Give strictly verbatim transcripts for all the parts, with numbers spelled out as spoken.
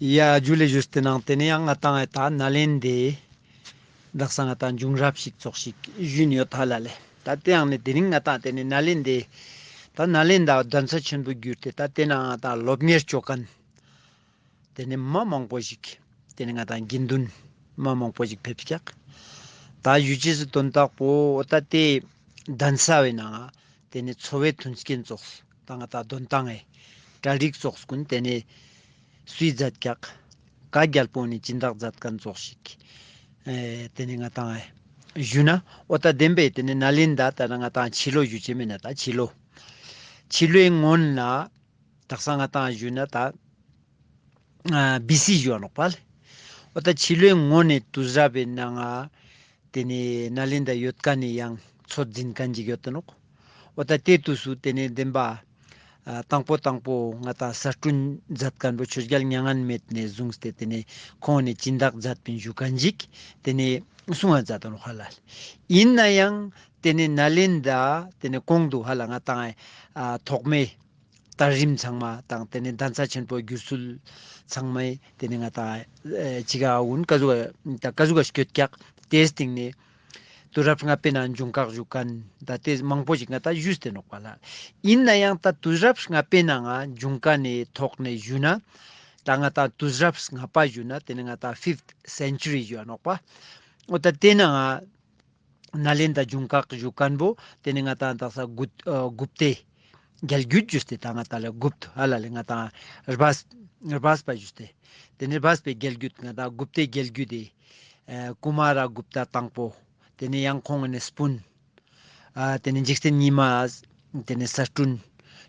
ཡ་ཇུ་ལེ་ཞུས་ཏེ་ནང་ཏེ་ནེ་ཡང་ང་ཏང་ད་ནཱ་ལེནྡྲའི་དག་ས་ང་ཏང་བྱུང་རབས་ཤིག་ཙོགས་ཤིག་ཞུས་ཡོད་ཧ་ལ་ལེ། ད་ཏེ་ཡང་ནེ་དེ་རིང་ང་ཏང་ཏེ་ནེ་ནཱ་ལེནྡྲའི་ད་ནཱ་ལེནྡྲ་གདན་ས་ཆེན་པོ་གྱུར་ཏེ་ད་ཏེ་ན་ང་ཏང་སློབ་གཉེར་ཅོ་མཁན་ཏེ་ནེ་མ་མང་པོ་ཞིག་ཏེ་ནེ་ང་ཏང་དགེ་འདུན་མ་མང་པོ་ཞིག་ཕེབས་ཀྱག། ད་ཞུ་ཅེས་སི་དོན་དག་པོ་འོ་ད་ཏེ་གདན་ས་བའི་ནང་ང་ཏེ་ནེ་འཚོ་བའི་མཐུན་རྐྱེན་ཙོགས་ད་ང་ཏང་དོན་ཏང་ངི་གྲ་སྒྲིག་ཙོགས་ཀུན་ཏེ་ནེ་སུའི་མཛད་ཀྱག། ག་རྒྱལ་པོ་ནི་སྦྱིན་བདག་མཛད་མཁན་ཙོགས་ཤིག། ཨེ་ཏེ་ནེ་ང་ཏང་ཞུ་ན་འོ་ད་བདེན་པའི་ཏེ་ནེ་ནཱ་ལེནྡྲ་ད་ང་ཏང་ཕྱི་ལོ་ཞུ་ཅེས་མེད་ན་ད་ཕྱི་ལོ། ཕྱི་ལོའི་སྔོན་ལ་དག་ས་ང་ཏང་ཞུ་ན་ད་ཨ་བི་སི་ཞུ་བ་ནོག་པ་ལེ། འོ་ད་ཕྱི་ལོའི་སྔོན་ནེ་དུས་རབས་པའི་ནང་ང་ཏེ་ནེ་ནཱ་ལེནྡྲ་ཡོད་མཁན་ནི་ཡང་ཚོད་འཛིན་མཁན་ཅིག་ཡོད་དེ་ནོག། འོ་ད་ཏེ་དུས་སུ་ཏེ་ནེ་བདེན་པ་ཨ་དང་པོ་དང་པོ་ང་ཏང་གསར་སྐྲུན་མཛད་མཁན་པོ་ཆོས་རྒྱལ་མྱ་ངན་མེད་ནེ་བཟུང་སྟེ་ཏེ་ནེ་ཁོང་ནེ་སྦྱིན་བདག་མཛད་པིན་ཞུ་མཁན་ཅིག་ཏེ་ནེ་གསུང་བ་མཛད་དེ་ནོག་ཧ་ལ་ལེ། ཡིན་ན་ཡང་ཏེ་ནེ་ནཱ་ལེནྡྲ་ཏེ་ནེ་གོང་དུ་ཧ་ལ་ང་ཏང་ཨ་ཐོག་མའི་དར་རིམ་ཚང་མ་དང་ཏེ་ནེ་གདན་ས་ཆེན་པོ་བསྒྱུར་ཚུལ་ཚང་མའི་ཏེ་ནེ་ང་ཏང་ཨེ་ཅི་ག་འུན་ཀ་ཟུག་ད་ཀ་ཟུག་ག་སྐྱོད་ཀྱག་ཏེའི་སྟེང་ནེ་དུས་རབས་ལྔ་པའི་ནང་བྱུང་ཁག་ཞུ་མཁན་ད་ཏེ་མང་པོ་ཞིག་ང་ཏང་ཞུས་ཏེ་ནོག་པ་ལེ། ཡིན་ན་ཡང་ད་དུས་རབས་ལྔ་པའི་ནང་ང་བྱུང་མཁན་ནི་ཐོག་ནེ་ཞུ་ན་ད་ང་ཏང་དུས་རབས་ལྔ་པ་ཞུ་ན་ཏེ་ནེ་ང་ཏང་ཕིཕ་ཐ་སེན་ཅུ་རི་ཞུ་བ་ནོག་པ། འོ་ད་ཏེ་ནང་ང་ནཱ་ལེནྡྲ་བྱུང་ཁག་ཞུ་མཁན་པོ་ཏེ་ནེ་ང་ཏང་དག་ས་གུ་ཨ་གུཔ་ཏའི་རྒྱལ་བརྒྱུད་ཞུས་ཏེ་ད་ང་ཏང་ལ་གུཔ་ཏ་ཧ་ལ་ལེ་ང་ཏང་རྦས་རྦས་པ་ཞུས་ཏེ་ཏེ་ནེ་རྦས་པའི་རྒྱལ་བརྒྱུད་ང་ཏང་གུཔ་ཏའི་རྒྱལ་བརྒྱུད་དེ་ཨ་ཀུ་མ་ར་གུཔ་ཏ་དང་པོ་ཏེ་ནེ་ཡང་ཁོང་ནེ་སྤུན་ཨ་ཏེ་ནེ་འཇིག་རྟེན་ཉི་མ་ཏེ་ནེ་གསར་སྐྲུན་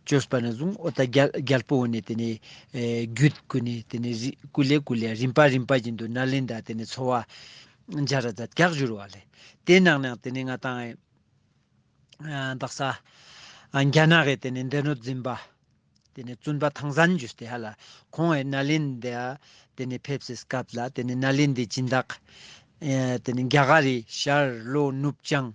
ཅོས་པ་ནེ་བཟུང་འོ་ད་རྒྱལ་རྒྱལ་པོ་འོ་ནེ་ཏེ་ནེ་ཨེ་རྒྱུད་ཀུན་ནེ་ཏེ་ནེ་རི་ཀུ་ལེ་ཀུ་ལེ་རིམ་པ་རིམ་པ་བཞིན་དུ་ནཱ་ལེནྡྲ་ཏེ་ནེ་འཚོ་བ་སྦྱར་ར་མཛད་ཀྱག་ཞུ་རུ་བ་ལེ། ཏེ་ནང་ནེ་ཏེ་ནེ་ང་ཏང་ཨ་དག་ས་ཨ་རྒྱ་ནག་གི་ཏེ་ནེ་སྡེ་སྣོད་འཛིན་པ་ཏེ་ནེ་བཙུན་པ་ཐང་སན་ཞུས་ཏེ་ཧ་ལ་ཁོང་ཨེ་ནཱ་ལེནྡྲ་ཏེ་ནེ་ཕེབས་སི་སྐབས་ལ་ཏེ་ནེ་ནཱ་ལེནྡྲའི་སྦྱིན་བདག་ཨེ་ཏེ་ནེ་རྒྱ་གར་རི་ཤར་ལྷོ་ནུབ་བྱང་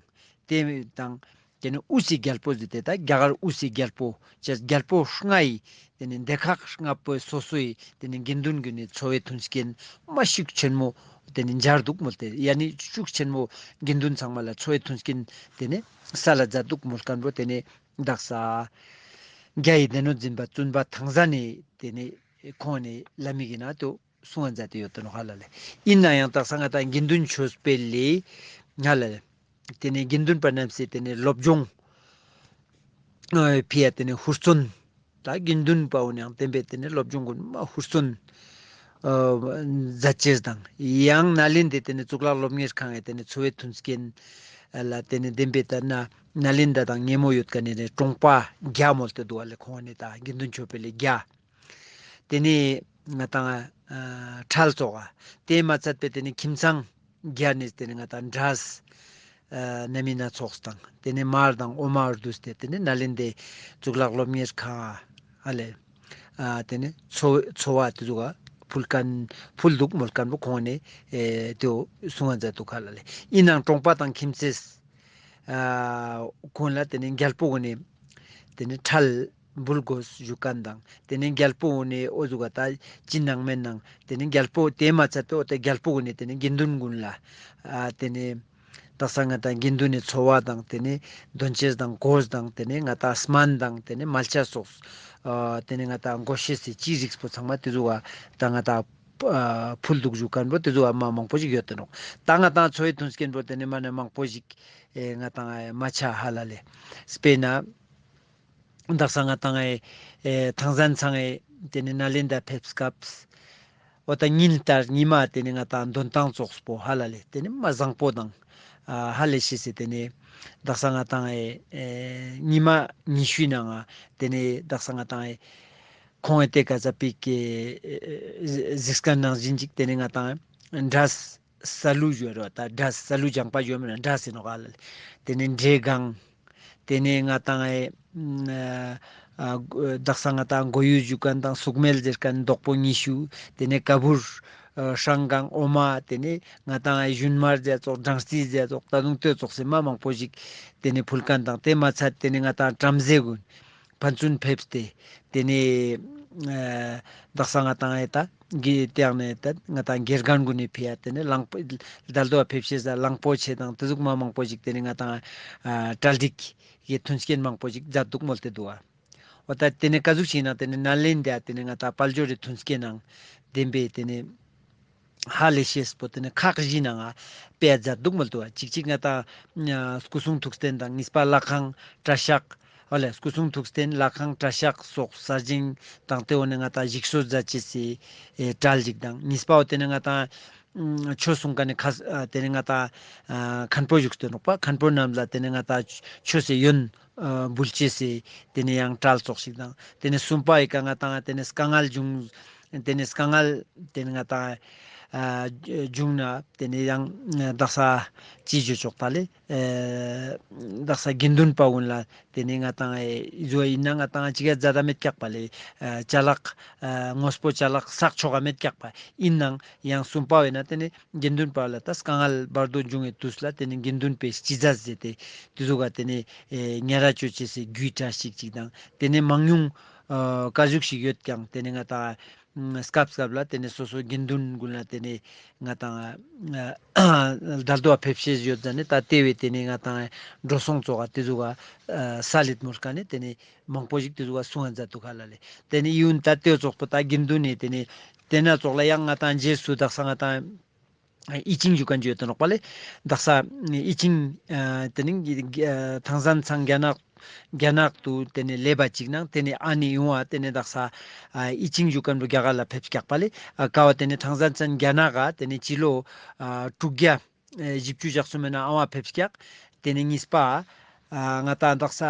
ཏེ་དང་ཏེ་ནེ་དབུས་སི་རྒྱལ་པོ་ཟེར་ཏེ་ད་རྒྱ་གར་དབུས་སི་རྒྱལ་པོ་ཅེས་རྒྱལ་པོ་ལྔའི་ཏེ་ནེ་སྡེ་ཁག་ལྔ་པོའི་སོ་སོའི་ཏེ་ནེ་དགེ་འདུན་གུན་ནི་འཚོ་བའི་མཐུན་རྐྱེན་མ་ཤུགས་ཆེན་མོ་ཏེ་ནེ་སྦྱར་དུག་མོལ་ཏེ་ཡ་ནི་ཤུགས་ཆེན་མོ་དགེ་འདུན་ཚང་མ་ལ་འཚོ་བའི་མཐུན་རྐྱེན་ཏེ་ནེ་སལ་ལ་མཛད་དུག་མོལ་མཁན་པོ་ཏེ་ནེ་དག་ས་རྒྱ་ཡི་སྡེ་སྣོད་འཛིན་པ་བཙུན་པ་ཐང་སན་ནི་ཏེ་ནེ་ཁོང་ནི་ལམ་མི་གི་ནང་དུ་གསུང་བ་མཛད་དེ་ཡོད་དོ་ནོ་ཧ་ལ་ལེ། ཡིན་ན་ཡང་དག་ས་ང་ཏང་དགེ་འདུན་ཆོས་འཕེལ་ལེ་ཧ་ལ་ལེ། ཏེ་ནེ་དགེ་འདུན་པ་རྣམས་སི་ཏེ་ནེ་སློབ་སྦྱོང་ཨ་ཕི་ཡ་ཏེ་ནེ་ཧུར་བརྩོན་ད་དགེ་འདུན་པ་འོ་ནེ་ཡང་བསྟན་པའི་ཏེ་ནེ་སློབ་སྦྱོང་གུན་མ་ཧུར་བརྩོན་ཨ་མཛད་ཅེས་དང་ཡང་ནཱ་ལེནྡྲའི་ཏེ་ནེ་གཙུག་ལག་སློབ་གཉེར་ཁང་ངི་ཏེ་ནེ་འཚོ་བའི་མཐུན་རྐྱེན་ལ་ཏེ་ནེ་བསྟན་པའི་ད་ན་ནཱ་ལེནྡྲ་དང་ཉེ་མོ་ཡོད་མཁན་ནི་ཏེ་ནེ་གྲོང་པ་བརྒྱ་མོལ་ཏེ་དུག་པ་ལེ། ཁོང་ནི་ད་དགེ་འདུན་ཆོས་འཕེལ་ལེ་བརྒྱ། ཏེ་ནེ་ང་ཏང་ཨ་ཁྲལ་ཙོགས་ཏེ་མ་ཚད་པའི་ཏེ་ནེ་ཁྱིམ་ཚང་བརྒྱ་ནེ་ཏེ་ནེ་ང་ཏང་འབྲས་ཨ་སྣ་མིན་སྣ་ཚོགས་དང་ཏེ་ནེ་མར་དང་འོ་མ་བསྡུས་ཏེ་ཏེ་ནེ་ནཱ་ལེནྡྲའི་གཙུག་ལག་སློབ་གཉེར་ཁང་ཨ་ལེ་ཨ་ཏེ་ནེ་འཚོ་འཚོ་བ་ཏེ་ཟུག་ག་ཕུལ་མཁན་ཕུལ་དུག་མོལ་མཁན་པོ་ཁོང་ནེ་ཨེ་ཏེ་གསུང་བ་མཛད་དུག་ཧ་ལ་ལེ། ཡིན་ནའང་གྲོང་པ་དང་ཁྱིམ་མཚེས་ཨ་ཁོང་ལ་ཏེ་ནེ་རྒྱལ་པོ་གུན་ནི་ཏེ་ནེ་ཁྲལ་འབུལ་དགོས་ཞུ་མཁན་དང་ཏེ་ནེ་རྒྱལ་པོ་གུན་ནི་འོ་ཟུག་ག་ད་ཅི་ནང་མེད་ནང་ཏེ་ནེ་རྒྱལ་པོ་ཏེ་མ་ཚད་པའི་འོ་ཏེ་རྒྱལ་པོ་གུན་ནི་ཏེ་ནེ་དགེ་འདུན་གུན་ལ་ཨ་ཏེ་ནེ་དག་ས་ང་ཏང་དགེ་འདུན་ནི་འཚོ་བ་དང་ཏེ་ནེ་དོན་ཆེན་དང་གོས་དང་ཏེ་ནེ་ང་ཏང་སྨན་དང་ཏེ་ནེ་མལ་ཆ་སོགས་ཨ་ཏེ་ནེ་ང་ཏང་གོས་ཤེས་སི་ཅི་རིགས་པོ་ཚང་མ་ཏེ་ཟུག་ག་ད་ང་ཏང་ཨ་ཕུལ་དུག་ཞུ་མཁན་པོ་ཏེ་ཟུག་ག་མ་མང་པོ་ཞིག་ཡོད་དེ་ནོག། ད་ང་ཏང་འཚོ་བའི་མཐུན་རྐྱེན་པོ་ཏེ་ནེ་མ་ནེ་མང་པོ་ཞིག་ཨེ་ང་ཏང་ཨེ་མ་ཆ་ཧ་ལ་ལེ། སྤེར་ན་དག་ས་ང་ཏང་ཨེ་ཨེ་ཐང་སན་ཚང་ཨེ་ཏེ་ནེ་ནཱ་ལེནྡྲ་ཕེབས་སྐབས་འོ་ད་ཉིན་ལྟར་ཉི་མ་ཏེ་ནེ་ང་ཏང་འདོན་ཐང་ཙོགས་པོ་ཧ་ལ་ལེ་ཏེ་ནེ་མ་བཟང་པོ་དང་ཨ་ཧ་ལས་ཤེས་སི་ཏེ་ནེ་དག་ས་ང་ཏང་ཨེ་ཨེ་ཉི་མ་ཉི་ཤུའི་ནང་ང་ཏེ་ནེ་དག་ས་ང་ཏང་ཨེ་ཁོང་ཨེ་ཏེ་ཀ་ཟ་པིག་གི་ཨེ་གཟིགས་མཁན་ནང་བཞིན་ཅིག་ཏེ་ནེ་ང་ཏང་ཨེ་འབྲས་སལ་ལུ་ཞུ་རོ། ད་འབྲས་སལ་ལུ་ལྗང་པ་ཞུ་མེད་ན་འབྲས་ཟེར་ནོག་ཨ་ལ་ལེ། ཏེ་ནེ་འབྲས་སྒང་། ཏེ་ནེ་ང་ཏང་ཨེ་ཨ་ཨ་དག་ས་ང་ཏང་མགོ་ཡུ་ཞུ་མཁན་དང་སུག་སྨེལ་ཟེར་མཁན་རྡོག་པོ་ཉི་ཤུ། ཏེ་ནེ་ཀ་བུར་ཨ་ཧྲང་སྒང་འོ་མ། ཏེ་ནེ་ང་ཏང་ཨེ་ཞུན་མར་ཟེར་ཙོགས་སྦྲང་རྩི་ཟེར་ཙོགས་ད་དུང་ཏེ་ཙོགས་སེ་མ་མང་པོ་ཞིག་ཏེ་ནེ་ཕུལ་མཁན་དང་ཏེ་མ་ཚད་ཏེ་ནེ་ང་ཏང་བྲམ་ཟེ་གུན་ཕན་ཚུན་ཕེབས་ཏེ་ཏེ་ནེ་ ཨ་དག་ས་ང་ཏང་ཨེ་ད་གི་ཏེ་ཡང་ནེ་ད་ང་ཏང་དགེ་རྒན་གུན་ནི་ཕི་ཡ་ཏེ་ནེ་གླང་པོ་དལ་དུ་བ་ཕེབས་ཤེས་ས་གླང་པོ་ཆེ་དང་ཏེ་ཟུག་མ་མང་པོ་ཞིག་ཏེ་ནེ་ང་ཏང་ཨ་གྲ་སྒྲིག་གི་མཐུན་རྐྱེན་མང་པོ་ཞིག་མཛད་དུག་མོལ་ཏེ་དུག་པ། འོ་ད་ཏེ་ནེ་ཀ་ཟུག་ཞིག་ན་ཏེ་ནེ་ནཱ་ལེནྡྲ་ཏེ་ནེ་ང་ཏང་དཔལ་འབྱོར་རི་མཐུན་རྐྱེན་ནང་ལྡན་པའི་ཏེ་ནེ་ཧ་ལས་ཤེས་པོ་ཏེ་ནེ་ཁག་བཞི་ནང་ང་སྤེལ་མཛད་དུག་མོལ་དུག་པ། གཅིག་གཅིག་ང་ཏང་ཨ་སྐུ་གསུང་ཐུགས་རྟེན་དང་གཉིས་པ་ལྷ་ཁང་གྲྭ་ཤག་ཧ་ལས་སྐུ་གསུང་ཐུགས་རྟེན་ལྷ་ཁང་གྲྭ་ཤག་སོགས་གསར་བཞེངས་དང་ཏེ་འོ་ནེ་ང་ཏང་ཞིག་གསོ་མཛད་ཅེས་སི་ཨེ་གྲལ་ཞིག་དང་གཉིས་པ་འོ་ཏེ་ནེ་ང་ཏང་ཨ་ཆོས་གསུང་ཁན་ནི་ཁ་ཨ་ཏེ་ནེ་ང་ཏང་ཨ་མཁན་པོ་བཞུགས་ཏེ་ནོག་པ། མཁན་པོ་རྣམས་ལ་ཏེ་ནེ་ང་ཏང་ཆོས་སི་ཡོན་ཨ་འབུལ་ཅེས་སི་ཏེ་ནེ་ཡང་གྲལ་ཙོགས་ཤིག་དང་ཏེ་ནེ་གསུམ་པ་ཨི་ཀ་ང་ཏང་ཏེ་ནེ་དཀའ་ངལ་བྱུང་ཏེ་ནེ་དཀའ་ངལ་ཏེ་ནེ་ང་ཏང་ཨ་བྱུང་ན་ཏེ་ནེ་ཡང་དག་ས་ཅི་ཞུ་ཆོག་ད་ལེ། ཨེ་དག་ས་དགེ་འདུན་པ་གུན་ལ་ཏེ་ནེ་ང་ཏང་ཨེ་ཟོ་ཨིན་ན་ང་ཏང་ཅི་ག་མཛད་ད་མེད་ཀྱག་པ་ལེ། ཨ་ཅ་ལག་ཨ་དངོས་པོ་ཅ་ལག་བསགས་ཆོག་ག་མེད་ཀྱག་པ། ཨིན་ནའང་ཡང་གསུམ་པ་བས་ན་ཏེ་ནེ་དགེ་འདུན་པ་ལ་ད་དཀའ་ངལ་བར་དོ་བྱུང་བའི་དུས་ལ་ཏེ་ནེ་དགེ་འདུན་པའི་སྤྱི་རྫས་ཟེར་ཏེ་ཏེ་ཟུག་ག་ཏེ་ནེ་ཨེ་ཉ་ར་ཅོ་ཅེས་སི་རྒྱུའི་གྲལ་ཞིག་ཅིག་དང་ཏེ་ནེ་མང་ཉུང་ཨ་ཀ་ཟུག་ཞིག་ཡོད་ཀྱང་ཏེ་ནེ་ང་ཏང་ཨ་སྐབས་སྐབས་ལ་ཏེ་ནེ་སོ་སོ་དགེ་འདུན་གུན་ལ་ཏེ་ནེ་ང་ཏང་ཨ་དལ་དུ་བ་ཕེབས་ཤེས་ཡོད་ཟ་ནེ་ད་ཏེ་བས་ཏེ་ནེ་ང་ཏང་འགྲོ་སོང་ཙོགས་ག་ཏེ་ཟུག་ག་ཨ་ས་ལེད་མོལ་ཀ་ནེ་ཏེ་ནེ་མང་པོ་ཞིག་ཏེ་ཟུག་ག་གསུང་ང་མཛད་དུག་ཧ་ལ་ལེ། ཏེ་ནེ་ཡུན་ད་ཏེ་ཙོགས་པོ་ད་དགེ་འདུན་ནི་ཏེ་ནེ་ཏེ་ན་ཙོགས་ལ་ཡང་ང་ཏང་རྗེས་སུ་དག་ས་ང་ཏང་ཨི་ཆིང་ཞུ་ཁན་ཅིག་ཡོད་དེ་ནོག་པ་ལེ། དག་ས་ཨི་ཆིང་ཨ་ཏེ་ནེ་ཨ་ཐང་སན་ཚང་རྒྱ་ནག་རྒྱ་ནག་ཏུ་ཏེ་ནེ་ལེབ་བ་ཅིག་ནང་ཏེ་ནེ་ཨ་ནི་ཡོང་བ་ཏེ་ནེ་དག་ས་ཨ་ཨི་ཆིང་ཞུ་ཁན་བོ་རྒྱ་གར་ལ་ཕེབས་ཀྱག་པ་ལེ། ཨ་ཀ་བ་ཏེ་ནེ་ཐང་སན་ཚང་རྒྱ་ནག་ག་ཏེ་ནེ་སྤྱི་ལོ་ཨ་དྲུག་བརྒྱ་ཨེ་བཞི་བཅུ་ཞེ་གསུམ་མེ་ན་ཨ་བ་ཕེབས་ཀྱག། ཏེ་ནེ་གཉིས་པ་ཨ་ང་ཏང་དག་ས་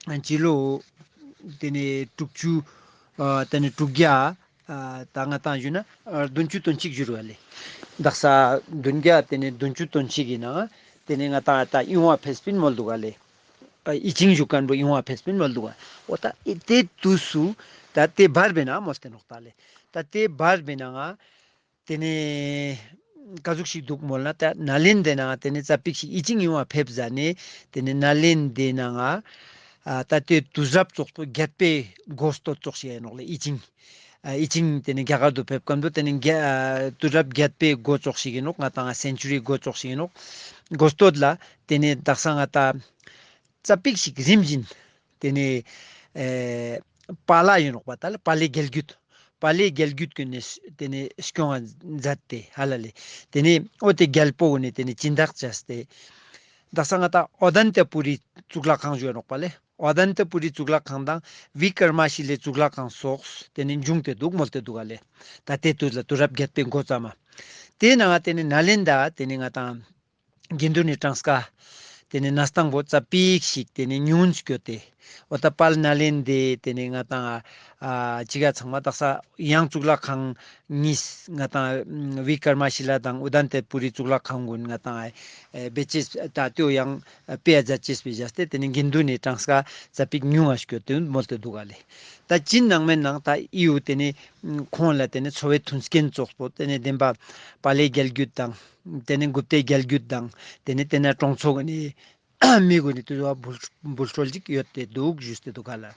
སྤྱི་ལོ་ཏེ་ནེ་དྲུག་ཅུ་ཨ་ཏེ་ནེ་དྲུག་བརྒྱ་ཨ་ད་ང་ཏང་ཞུ་ན་ཨ་བདུན་ཅུ་དོན་གཅིག་ཞུ་རུ་བ་ལེ། དག་ས་བདུན་བརྒྱ་ཏེ་ནེ་བདུན་ཅུ་དོན་གཅིག་ཨིན་ན་ཏེ་ནེ་ང་ཏང་ད་ཡོང་བ་ཕེབས་པིན་མོལ་དུག་ག་ལེ། ཨ་ཨི་ཆིང་ཞུ་ཁན་བོ་ཡོང་བ་ཕེབས་པིན་མོལ་དུག་ག། འོ་ད་ཨེ་ཏེ་དུས་སུ་ད་ཏེ་བར་བེ་ན་མོལ་ཏེ་ནོག་ད་ལེ། ད་ཏེ་བར་བེ་ན་ང་ཏེ་ནེ་ཀ་ཟུག་ཞིག་དུག་མོལ་ན་ད་ནཱ་ལེནྡྲའི་ནང་ཏེ་ནེ་ཙ་པིག་ཞིག་ཨི་ཆིང་ཡོང་བ་ཕེབས་ཟ་ནེ་ཏེ་ནེ་ནཱ་ལེནྡྲའི་ནང་ང་ཨ་ད་ཏེ་དུས་རབས་ཙོགས་པོ་བརྒྱད་པའི་འགོ་སྟོད་ཙོགས་ཤིག་ཨིན་ནོག་ལེ་ཨི་ཆིང་། ཨ་ཨི་ཆིང་ཏེ་ནེ་རྒྱ་གར་དུ་ཕེབས་ཁན་བོ་ཏེ་ནེ་རྒྱ་ཨ་དུས་རབས་བརྒྱད་པའི་འགོ་ཙོགས་ཤིག་ཨིན་ནོག། ང་ཏང་སེན་ཅུ་རི་འགོ་ཙོགས་ཤིག་ཨིན་ནོག། འགོ་སྟོད་ལ་ཏེ་ནེ་དག་ས་ང་ཏང་ཙ་པིག་ཞིག་རིམ་བཞིན་ཏེ་ནེ་ཨེ་པཱ་ལགས་ཨིན་ནོག་པ། ད་ལེ་པཱ་ལེ་རྒྱལ་བརྒྱུད་པཱ་ལེ་རྒྱལ་བརྒྱུད་གུན་ནེ་ཏེ་ནེ་སྐྱོང་ང་མཛད་དེ་ཧ་ལ་ལེ། ཏེ་ནེ་འོ་ཏེ་རྒྱལ་པོ་གུན་ནེ་ཏེ་ནེ་སྦྱིན་བདག་བྱས་ཏེ་དག་ས་ང་ཏང་ཨོ་དན་ཏ་པུ་རི་གཙུག་ལག་ཁང་ཞུ་ཨིན་ནོག་པ་ལེ། ཨོ་དན་ཏ་པུ་རི་གཙུག་ལག་ཁང་དང་བི་ཀར་མ་ཤི་ལའི་གཙུག་ལག་ཁང་སོགས་ཏེ་ནེ་བྱུང་སྟེ་དུག་མོལ་ཏེ་དུག་ག་ལེ། ད་ཏེ་དུས་ལ་དུས་རབས་བརྒྱད་པའི་འགོ་ཙམ་མ། ཏེའི་ནང་ང་ཏེ་ནེ་ནཱ་ལེནྡྲ་ཏེ་ནེ་ང་ཏང་དགེ་འདུན་ནི་གྲངས་ཀ་ཏེ་ནེ་གནས་སྟངས་པོ་ཙ་པིག་ཞིག་ཏེ་ནེ་ཉུང་ངུ་སྐྱོད་དེ། འོ་ད་དཔལ་ནཱ་ལེནྡྲའི་ཏེ་ནེ་ང་ཏང་ཨ་ཅི་ག་ཚང་མ་དག་ས་ཡང་གཙུག་ལག་ཁང་གཉིས་ང་ཏང་བི་ཀར་མ་ཤི་ལ་དང་ཨོ་དན་ཏ་པུ་རི་གཙུག་ལག་ཁང་གུན་ང་ཏང་ཨེ་བེ་ཅེས་ད་ཏེའོ་ཡང་སྤེལ་མཛད་ཅེས་པའི་བཞག་སྟེ་ཏེ་ནེ་དགེ་འདུན་ནི་གྲངས་ཀ་ཙ་པིག་ཉུང་ང་སྐྱོད་དེ་མོལ་ཏེ་དུག་ག་ལེ། ད་ཅི་ནང་མེད་ནང་ད་ཨི་བོ་ཏེ་ནེ་ཁོང་ལ་ཏེ་ནེ་འཚོ་བའི་མཐུན་རྐྱེན་ཙོགས་པོ་ཏེ་ནེ་ལྡན་པ་པཱ་ལེ་རྒྱལ་བརྒྱུད་དང་ཏེ་ནེ་གུཔྟའི་རྒྱལ་བརྒྱུད་དང་ཏེ་ནེ་ཏེ་ནེ་གྲོང་ཚོ་གུན་ནི་མི་གུན་ནི་ཏེ་ཟུག་འབུལ་འབུལ་སྲོལ་ཅིག་ཡོད་དེ་དུག་ཞུས་ཏེ་དུག་ག་ལེ།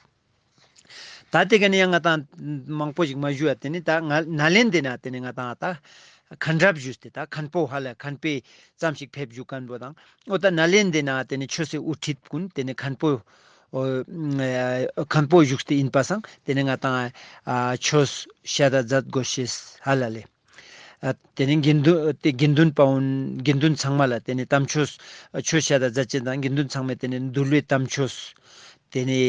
ད་ཏེ་ཀ་ནེ་ཡང་ང་ཏང་མང་པོ་ཞིག་མ་ཞུ་བ་ཏེ་ནེ་ད་ང་ནཱ་ལེནྡྲའི་ནང་ཏེ་ནེ་ང་ཏང་ད་མཁན་རབས་ཞུས་ཏེ་ད་མཁན་པོ་ཧ་ལ་མཁན་པོ་ཙམ་ཞིག་ཕེབས་བཞུགས་ཁན་བོ་དང་འོ་ད་ནཱ་ལེནྡྲའི་ནང་ཏེ་ནེ་ཆོས་སི་དབུ་ཁྲིད་གུན་ཏེ་ནེ་མཁན་པོ་འོ་མཁན་པོ་བཞུགས་ཏེ་ཨིན་པ་སང་ཏེ་ནེ་ང་ཏང་ཨ་ཆོས་བཤད་ད་མཛད་དགོས་ཤེས་ཧ་ལ་ལེ། ཨ་ཏེ་ནེ་དགེ་འདུན་ཏེ་དགེ་འདུན་པ་གུན་དགེ་འདུན་ཚང་མ་ལ་ཏེ་ནེ་དམ་ཆོས་ཆོས་བཤད་ད་མཛད་ཅེས་དང་དགེ་འདུན་ཚང་མས་ཏེ་ནེ་འདུལ་བའི་དམ་ཆོས་ཏེ་ནེ་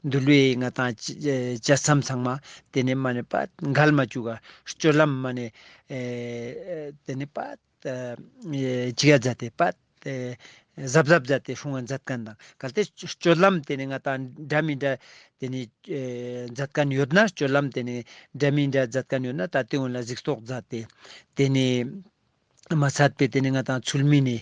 འདུལ་བའི་ང་ཏང་ཅི་ཨེ་ཅ་ཚམ་ཚང་མ་ཏེ་ནེ་མ་ནེ་པ་འགལ་མ་བཅུག་ག་སྤྱོད་ལམ་མ་ནེ་ཨེ་ཏེ་ནེ་པ་ཨེ་ཅི་ག་མཛད་དེ་པ་ཨེ་གཟབ་གཟབ་མཛད་དེ་སྲུང་བ་མཛད་ཁན་དང་གལ་ཏེ་སྤྱོད་ལམ་ཏེ་ནེ་ང་ཏང་འདྲ་མི་འདྲ་ཏེ་ནེ་ཨེ་མཛད་ཁན་ཡོད་ན་སྤྱོད་ལམ་ཏེ་ནེ་འདྲ་མི་འདྲ་མཛད་ཁན་ཡོད་ན་ད་ཏེ་གུན་ལ་གཟིགས་རྟོག་མཛད་དེ་ཏེ་ནེ་མ་ཚད་པའི་ཏེ་ནེ་ང་ཏང་ཚུལ་མིན་ནི་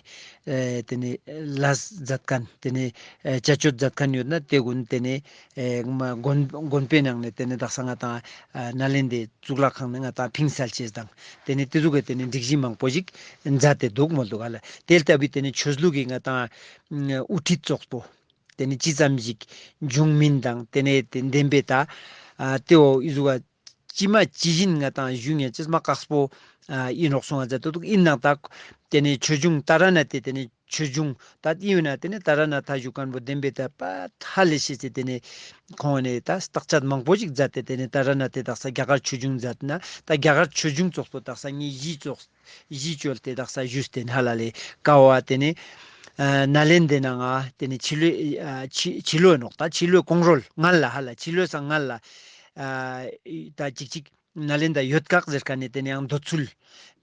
ཨེ་ཏེ་ནེ་ལས་མཛད་ཁན་ཏེ་ནེ་ཨེ་བྱ་སྤྱོད་མཛད་ཁན་ཡོད་ན་ཏེ་གུན་ཏེ་ནེ་ཨེ་མ་དགོན་དགོན་པའི་ནང་ནེ་ཏེ་ནེ་དག་ས་ང་ཏང་ཨ་ནཱ་ལེནྡྲའི་གཙུག་ལག་ཁང་ནེ་ང་ཏང་ཕིང་སལ་ཅེས་དང་ཏེ་ནེ་ཏེ་ཟུག་གི་ཏེ་ནེ་སྒྲིག་གཞི་མང་པོ་ཞིག་མཛད་དེ་དུག་མོལ་དུག་ག་ལེ། ཏེ་ལྟ་བུའི་ཏེ་ནེ་ཆོས་ལུགས་ཀྱི་ང་ཏང་དབུ་ཁྲིད་ཙོགས་པོ་ཏེ་ནེ་ཅི་ཙམ་ཞིག་འབྱུང་མིན་དང་ཏེ་ནེ་ཏེ་བདེན་པའི་ད་ ཨ་ཏེ་བོ་འི་ཟུག་ག་ཅི་མ་ཅི་བཞིན་ང་ཏང་ཞུ་ཉན་ཅེས་མ་དཀགས་པོ་ཨ་ཨིན་ནོག་གསུང་ང་མཛད་དེ་འདུག། ཨིན་ནའང་ད་ཏེ་ནེ་ཆོས་འབྱུང་ཏཱ་ར་ནཱ་ཐའི་ཏེ་ནེ་ཆོས་འབྱུང་ད་ཨིན་ན་ཏེ་ནེ་ཏཱ་ར་ནཱ་ཐ་ཞུ་ཁན་བོ་བདེན་པའི་ད་པ་ཧ་ལས་ཤེས་ཏེ་ཏེ་ནེ་ཁོང་ནེ་ད་རྟགས་དཔྱད་མང་པོ་ཞིག་མཛད་དེ་ཏེ་ནེ་ཏཱ་ར་ནཱ་ཐའི་དག་ས་རྒྱ་གར་ཆོས་འབྱུང་མཛད་ན་ད་རྒྱ་གར་ཆོས་འབྱུང་ཙོགས་པོ་དག་ས་ངེ་གཞི་ཙོགས་གཞི་བཅོལ་ཏེ་དག་ས་ཞུས་ཏེ་ཧ་ལ་ལེ་ཀ་བོ་ཏེ་ནེ་ཨ་ནཱ་ལེན་དྲའི་ནང་ང་ཏེ་ནེ་ཕྱི་ལོའི་ཨ་ཕྱི་ཕྱི་ལོ་ནོག་ད་ཕྱི་ལོའི་གོང་རོལ་སྔན་ལ་ཧ་ལ་ཕྱི་ལོའི་སང་སྔན་ལ་ཨ་ད་ཅིག་ཅིག་ནཱ་ལེན་དྲ་ཡོད་ཀག་ཟེར་ཁན་ནི་ཏེ་ནེ་ཡང་འདོད་ཚུལ་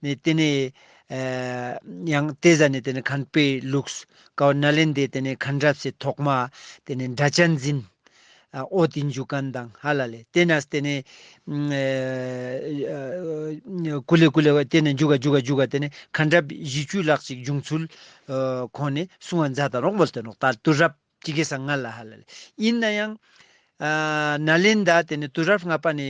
ནི་ཏེ་ནེ་ཨ་ཡང་ཏེ་ཟ་ནེ་ཏེ་ནེ་མཁན་པོའི་ལུགས་ཀ་བོ་ནཱ་ལེན་དྲའི་ཏེ་ནེ་མཁན་རབས་སི་ཐོག་མ་ཏེ་ནེ་སྒྲ་གཅན་འཛིན་ཨ་འོ་ཏེ་ཞུ་ཁན་དང་ཧ་ལ་ལེ། ཏེ་ནེ་ཏེ་ནེ་ཨ་ཀུ་ལེ་ཀུ་ལེ་ཏེ་ནེ་འཇུག་ག་འཇུག་ག་འཇུག་ག་ཏེ་ནེ་མཁན་རབས་བཞི་བཅུ་ལྷག་ཅིག་བྱུང་ཚུལ་ཨ་ཁོང་ནེ་གསུང་ང་མཛད་ད་ནོག་མོལ་ཏེ་ནོག་ད་དུས་རབས་ཅིག་གི་སང་སྔན་ལ་ཧ་ལ་ལེ། ཨིན་ནའང་ཨ་ནཱ་ལེན་དྲ་ཏེ་ནེ་དུས་རབས་སྔ་པ་ནེ་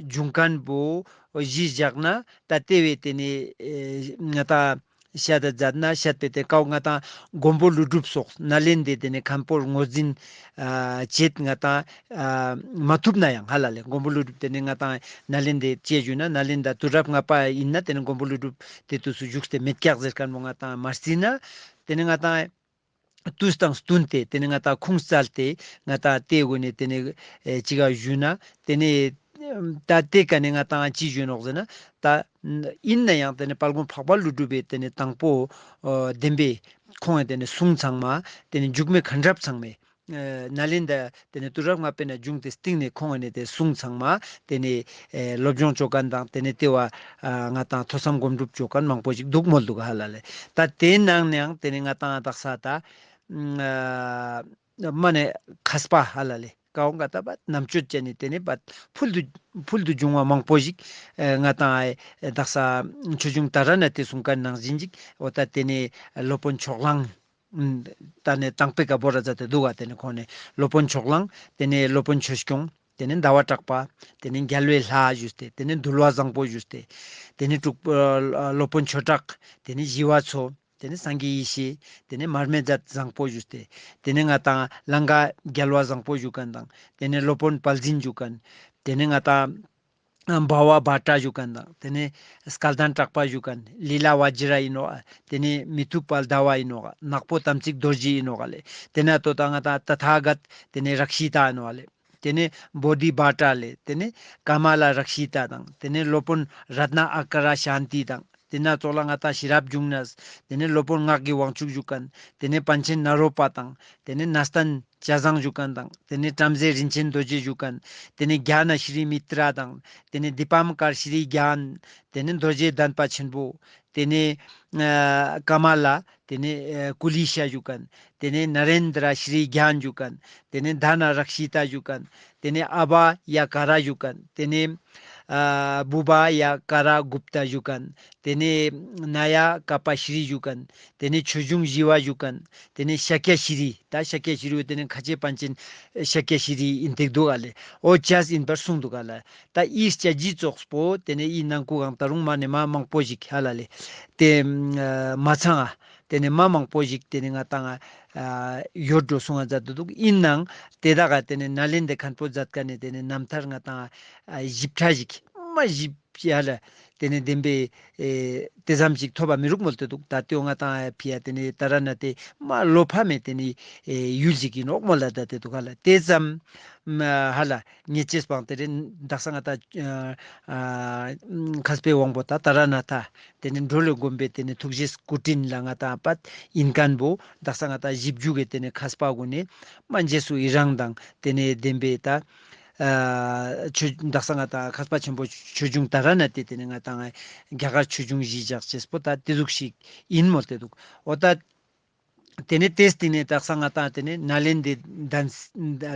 བྱུང་ཁན་བོ་གཞི་བཞག་ན་ད་ཏེ་བོའི་ཏེ་ནེ་ཨེ་ང་ཏང་བཤད་ད་མཛད་ན་བཤད་པའི་ཏེ་ཀ་བོ་ང་ཏང་མགོན་པོ་ཀླུ་སྒྲུབ་སོགས་ནཱ་ལེན་དྲའི་ཏེ་ནེ་མཁན་པོར་ངོས་འཛིན་ཨ་བྱེད་ང་ཏང་ཨ་མ་ཐུབ་ནའང་ཧ་ལ་ལེ་མགོན་པོ་ཀླུ་སྒྲུབ་ཏེ་ནེ་ང་ཏང་ནཱ་ལེན་དྲའི་ཅེས་ཞུ་ན་ནཱ་ལེན་དྲ་དུས་རབས་སྔ་པ་ཨིན་ན་ཏེ་ནེ་མགོན་པོ་ཀླུ་སྒྲུབ་ཏེ་དུས་སུ་བཞུགས་ཏེ་མེད་ཀྱག་ཟེར་ཁན་བོ་ང་ཏང་མ་རྩིས་ན་ཏེ་ནེ་ང་ཏང་དུས་དང་བསྟུན་ཏེ་ཏེ་ནེ་ང་ཏང་ཁུངས་བཙལ་ཏེ་ང་ཏང་ཏེའི་སྒོ་ནེ་ཏེ་ནེ་ཨེ་ཅིག་ག་ཞུ་ན་ཏེ་ནེ་ད་ཏེ་ཀ་ནེ་ང་ཏང་ཅི་ཞུ་ནོག་ཟེར་ན་ད་ཨིན་ནའང་ཏེ་ནེ་དཔལ་མགོན་འཕགས་པ་ཀླུ་སྒྲུབ་པའི་ཏེ་ནེ་དང་པོ་ཨ་བདེན་པའི་ཁོང་ངི་ཏེ་ནེ་གསུང་ཚང་མ་ཏེ་ནེ་འཇུག་མེད་མཁན་རབས་ཚང་མས་ཨ་ནཱ་ལེན་དྲ་ཏེ་ནེ་དུས་རབས་སྔ་པའི་ནང་བྱུང་སྟེ་སྟིང་ནེ་ཁོང་ངི་ཏེ་གསུང་ཚང་མ་ཏེ་ནེ་ཨེ་སློབ་སྦྱོང་ཅོ་ཁན་དང་ཏེ་ནེ་ཏེ་བོ་ཨ་ང་ཏང་ཐོས་བསམ་སྒོམ་སྒྲུབ་ཅོ་ཁན་མང་པོ་ཞིག་འདུག་མོལ་འདུག་ཧ་ལ་ལེ། ད་ཏེའི་ནང་ནའང་ཏེ་ནེ་ང་ཏང་དག་ས་ད་ཨ་མ་ནེ་མཁས་པ་ཧ་ལ་ལེ་ཀ་བོ་ང་ཏང་པ་རྣམ་དཔྱོད་ཅན་ནི་ཏེ་ནེ་པ་ཕུལ་དུ་ཕུལ་དུ་བྱུང་བ་མང་པོ་ཞིག་ཨེ་ང་ཏང་ཨེ་དག་ས་ཆོས་འབྱུང་ཏཱ་ར་ནཱ་ཐའི་གསུང་ཁན་ནང་བཞིན་ཞིག་འོ་ད་ཏེ་ནེ་སློབ་དཔོན་ཕྱོགས་གླང་ད་ནེ་དང་པོའི་ཀ་བོར་ར་མཛད་དེ་འདུག་ག་ཏེ་ནེ་ཁོང་ནེ་སློབ་དཔོན་ཕྱོགས་གླང་ཏེ་ནེ་སློབ་དཔོན་ཆོས་སྐྱོང་ཏེ་ནེ་ཟླ་བ་གྲགས་པ་ཏེ་ནེ་རྒྱལ་བའི་ལྷ་ཞུས་ཏེ་ཏེ་ནེ་འདུལ་བ་བཟང་པོ་ཞུས་ཏེ་ཏེ་ནེ་དྲུག་ཨ་སློབ་དཔོན་ཆོས་གྲགས་ཏེ་ནེ་ཞི་བ་འཚོ་ཏེ་ནེ་སངས་རྒྱས་ཡེ་ཤེས་ཏེ་ནེ་མར་མེ་མཛད་བཟང་པོ་ཞུས་ཏེ་ཏེ་ནེ་ང་ཏང་ལང་ཀ་རྒྱལ་བ་བཟང་པོ་ཞུ་ཁན་དང་ཏེ་ནེ་སློབ་དཔོན་དཔལ་འཛིན་ཞུ་ཁན་ཏེ་ནེ་ང་ཏང་འབའ་བ་བྷ་ཏྲ་ཞུ་ཁན་དང་ཏེ་ནེ་སྐལ་ལྡན་གྲགས་པ་ཞུ་ཁན་ལི་ལ་བཛྲ་ཨིན་ནོག། ཏེ་ནེ་མི་ཐུབ་པ་ཟླ་བ་ཨིན་ནོག། ནག་པོ་དམ་ཚིག་རྡོ་རྗེ་ཨིན་ནོག་ལེ། ཏེ་ནེ་ཏོ་ད་ང་ཏང་ཏ་ཐཱ་ག་ཏ་ཏེ་ནེ་རཀྵི་ཏ་ཨིན་ནོག་ལེ། ཏེ་ནེ་བོ་དྷི་བྷ་ཏྲ་ལེ། ཏེ་ནེ་ཀ་མ་ལ་རཀྵི་ཏ་དང་། ཏེ་ནེ་སློབ་དཔོན་རཏྣ་ཨ་ཀ་ར་ཤཱནྟི་དང་། ཏེ་ནེ་ཙོགས་ལ་ང་ཏང་ཤེས་རབ་འབྱུང་གནས། ཏེ་ནེ་སློབ་དཔོན་ངག་གི་དབང་ཕྱུག་ཞུ་ཁན། ཏེ་ནེ་པཎ་ཆེན་ནཱ་རོ་པ་དང་། ཏེ་ནེ་གནས་བརྟན་སྐྱ་བཟང་ཞུ་ཁན་དང་། ཏེ་ནེ་བྲམ་ཟེ་རིན་ཆེན་རྡོ་རྗེ་ཞུ་ཁན། ཏེ་ནེ་གྱ་ན་ཤྲི་མི་ཏྲ་དང་། ཏེ་ནེ་དི་པཾ་ཀར་ཤྲི་གྱན། ཏེ་ནེ་རྡོ་རྗེ་གདན་པ་ཆེན་པོ། ཏེ་ནེ་ཨ་ཀ་མ་ལ། ཏེ་ནེ་ཨ་ཀུ་ལི་ཤ་ཞུ་ཁན། ཏེ་ནེ་ན་རེན་དྲ་ཤྲི་གྱན་ཞུ་ཁན། ཏེ་ནེ་དྷ་ན་རཀྵི་ཏ་ཞུ་ཁན། ཏེ་ནེ་ཨ་བྷ་ཡ་ཀ་ར་ཞུ་ཁན། ཏེ་ནེ་ཨ་བྷུ་བྷ་ཡ་ཀ་ར་གུཔྟ་ཞུ་ཁན། ཏེ་ནེ་ན་ཡ་ཀ་པ་ཤྲི་ཞུ་ཁན། ཏེ་ནེ་ཆོས་འབྱུང་ཞི་བ་ཞུ་ཁན། ཏེ་ནེ་ཤཱཀྱ་ཤྲི། ཏ་ཤཱཀྱ་ཤྲི་བོ་ཏེ་ནེ་ཁ་ཆེ་པཎ་ཆེན་ཤཱཀྱ་ཤྲི་ཨིན་ཏེ་འདུག་ག་ལེ། འོ་ཅས་ཨིན་པར་གསུངས་འདུག་ག་ལེ། ཏ་འི་ལྕགས་རྗེས་ཙོགས་པོ་ཏེ་ནེ་འི་ནང་ཁུ་གང་ཏ་རུང་མ་ནེ་མ་མང་པོ་ཞིག་ཧ་ལ་ལེ། ཏེ་ཨ་མ་ཚང་ང་ཏེ་ནེ་མ་མང་པོ་ཞིག་ཏེ་ནེ་ང་ཏང་ཨ་ཡོད་འགྲོ་གསུང་ང་མཛད་དེ་འདུག། ཨིན་ནའང་ཏེ་དག་ག་ཏེ་ནེ་ནཱ་ལེནྡྲའི་མཁན་པོ་མཛད་ཁན་ནི་ཏེ་ནེ་རྣམ་ཐར་ང་ཏང་ཨ་ཞིབ་ཕྲ་ཞིག་མ་ཞིབ་ཅེས་ཧ་ལ་ཏེ་ནེ་བདེན་པའི་ཨེ་ཏེ་ཙམ་ཞིག་ཐོབ་པ་མི་རུག་མོལ་ཏེ་འདུག། ཏ་ཏེའོ་ང་ཏང་ཕི་ཡ་ཏེ་ནེ་ཏཱ་ར་ནཱ་ཐའི་མ་བློ་ཕམ་མེད་ཏེ་ནེ་ཨེ་ཡུལ་ཞིག་ཨིན་ནོག་མོལ་ལ་ཏ་ཏེ་འདུག་ག་ལེ། ཏེ་ཙམ་ཧ་ལ་ཉེ་ཅེས་པང་ཏེ་རེ་དག་ས་ང་ཏང་ཨ་ཨ་མཁས་པའི་དབང་པོ་ཏ་ཏཱ་ར་ནཱ་ཐ་ཏེ་ནེ་འགྲོ་བའི་མགོན་པོའི་ཏེ་ནེ་ཐུགས་རྗེའི་སྐུ་དྲིན་ལ་ང་ཏང་པད་ཨིན་ཁན་བོ་དག་ས་ང་ཏང་ཞིབ་འཇུག་གི་ཏེ་ནེ་མཁས་པ་གུན་ནི་མ་རྗེས་སུ་ཡི་རང་དང་ཏེ་ནེ་བདེན་པའི་ཏ་ཨ་ཆོས་དག་ས་ང་ཏང་མཁས་པ་ཆེན་པོ་ཆོས་འབྱུང་ཏཱ་ར་ནཱ་ཐའི་ཏེ་ནེ་ང་ཏང་རྒྱ་གར་ཆོས་འབྱུང་གཞི་བཞག་ཅེས་པོ་ཏ་ཏེ་ཟུག་ཞིག་ཨིན་མོལ་ཏེ་འདུག། འོ་ཏ་ཏེ་ནེ་ཏེའི་སྟིང་ནེ་དག་ས་ང་ཏང་ཏེ་ནེ་ནཱ་ལེནྡྲའི་གདན་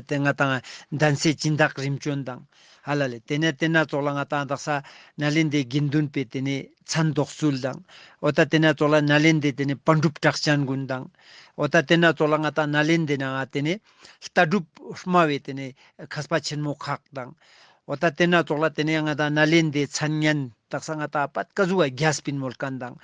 ཏེ་ང་ཏང་གདན་སའི་སྦྱིན་བདག་རིམ་བྱོན་དང་ཧ་ལ་ལེ། ཏེ་ནེ་ཏེ་ནེ་ཙོགས་ལ་ང་ཏང་དག་ས་ནཱ་ལེནྡྲའི་དགེ་འདུན་པའི་ཏེ་ནེ་མཚན་ཐོགས་ཚུལ་དང་། འོ་ཏ་ཏེ་ནེ་ཙོགས་ལ་ནཱ་ལེནྡྲའི་ཏེ་ནེ་པཎ་གྲུབ་གྲགས་ཅན་གུན་དང་། འོ་ཏ་ཏེ་ནེ་ཙོགས་ལ་ང་ཏང་ནཱ་ལེནྡྲའི་ནང་ང་ཏེ་ནེ་ལྟ་གྲུབ་སྨྲ་བའི་ཏེ་ནེ་མཁས་པ་ཆེན་མོ་ཁག་དང་། འོ་ཏ་ཏེ་ནེ་ཙོགས་ལ་ཏེ་ནེ་ང་ཏང་ནཱ་ལེནྡྲའི་མཚན་སྙན་དག་ས་ང་ཏང་པད་ཀ་ཟུག་ག་རྒྱས་པིན་མོལ་ཁན་དང་།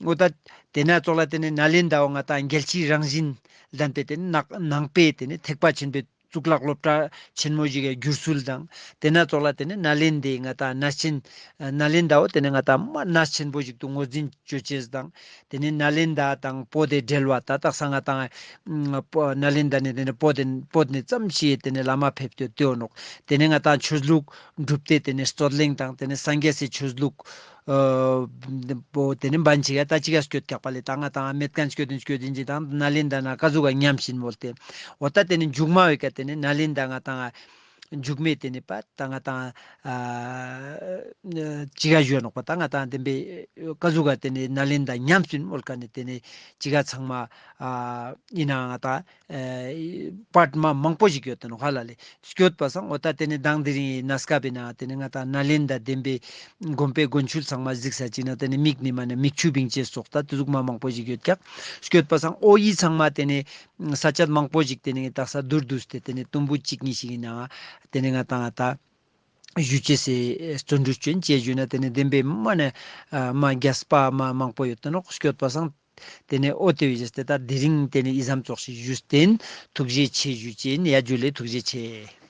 འོ་ཏ་ཏེ་ནེ་ཙོགས་ལ་ཏེ་ནེ་ནཱ་ལེནྡྲ་བོ་ང་ཏང་རྒྱལ་སྤྱིའི་རང་བཞིན་ལྡན་པའི་ཏེ་ནེ་ནང་ནང་པའི་ཏེ་ནེ་ཐེག་པ་ཆེན་པོའི་ གཙུག་ལག་སློབ་གྲྭ་ཆེན་མོ་ཞིག་གི་བསྒྱུར་ཚུལ་དང་། ཏེ་ནེ་ཙོགས་ལ་ཏེ་ནེ་ནཱ་ལེནྡྲའི་ང་ཏང་གནས་ཆེན་ནཱ་ལེནྡྲ་བོ་ཏེ་ནེ་ང་ཏང་མ་གནས་ཆེན་པོ་ཞིག་ཏུ་ངོས་འཛིན་ཅོ་ཅེས་དང་། ཏེ་ནེ་ནཱ་ལེནྡྲ་དང་བོད་དི་འབྲེལ་བ་ད་དག་ས་ང་ཏང་ཨ་ནཱ་ལེནྡྲ་ནེ་ཏེ་ནེ་བོད་དི་བོད་ནེ་ཙམ་ཞིག་ཏེ་ནེ་བླ་མ་ཕེབས་ཏེ་ཡོད་ནོག། ཏེ་ནེ་ང་ཏང་ཆོས་ལུགས་གྲུབ་སྟེ་ཏེ་ནེ་རྩོད་གླེང་དང་ཏེ་ནེ་སངས་རྒྱས་སི་ཆོས་ལུགས་ཨ་བོ་ཏེ་ནེ་བན་ཅིག་ག་ད་ཅི་ག་སྐྱོད་ཀྱག་པ་ལེ། ད་ང་ཏང་མེད་ཁན་སྐྱོད་དིན་སྐྱོད་དིན་ཅིག་དང་ནཱ་ལེནྡྲ་ན་ཀ་ཟུག་ག་ཉམས་ཤིན་མོལ་ཏེ། འོ་ད་ཏེ་ནེ་མཇུག་མ་བོའི་ཀ་ཏེ་ནེ་ནཱ་ལེནྡྲ་ང་ཏང་མཇུག་མེ་ཏེ་ནེ་པ་ད་ང་ཏང་ཨ་ཅི་ག་ཞུ་ནོག་པ། ད་ང་ཏང་དེན་པའི་ཀ་ཟུག་ག་ཏེ་ནེ་ནཱ་ལེནྡྲ་ཉམས་ཤིན་མོལ་ཀ་ནེ་ཏེ་ནེ་ཅི་ག་ཚང་མ་ཨ་ཨིན་ན་ང་ཏང་ཨ་པར་མ་མང་པོ་ཞིག་ཡོད་དེ་ནོག་ཧ་ལ་ལེ། སྐྱོད་པ་སང་འོ་ད་ཏེ་ནེ་མདང་དེ་རིང་གནས་སྐབས་པའི་ནང་ཏེ་ནེ་ང་ཏང་ནཱ་ལེནྡྲ་དེན་པའི་དགོན་པའི་དགོན་ཆུ་ཚང་མ་གཟིགས་ས་ཅིག་ན་ཏེ་ནེ་མིག་ནི་མ་ནེ་མིག་ཆུ་བིང་ཅེས་སོགས་ད་ཏེ་ཟུག་མ་མང་པོ་ཞིག་ཡོད་ཀྱག། སྐྱོད་པ་སང་འོ་ཡི་ཚང་མ་ཏེ་ནེ་ས་ཆ་མང་པོ་ཞིག་ཏེ་ནེ་དག་ས་དུར་དུས་ཏེ་ཏེ་ནེ་དུམ་བུ་གཅིག་གཉིས་ཤིག་ཨིན་ན་ཏེ་ནེ་ང་ཏང་ང་ཏང་ཞུ་ཅེས་སི་བརྩོན་འགྲུས་ཅོ་ཨིན། ཅི་ཞུ་ན་ཏེ་ནེ་དེན་པའི་མ་ནེ་ཨ་མ་རྒྱས་པ་མ་མང་པོ་ཡོད་དེ་ནོག། སྐྱོད་པ་སང་ཏེ་ནེ་འོ་ཏེ་བོ་ཞུས་ཏེ་ད་དེ་རིང་ཏེ་ནེ་ཨི་ཙམ་ཙོགས་ཤིག་ཞུས་ཏེ་ཨིན། ཐུགས་རྗེ་ཆེ་ཞུ་ཅེས་ཨིན། ཡ་ཇུ་ལེ་ཐུགས་རྗེ་ཆེ།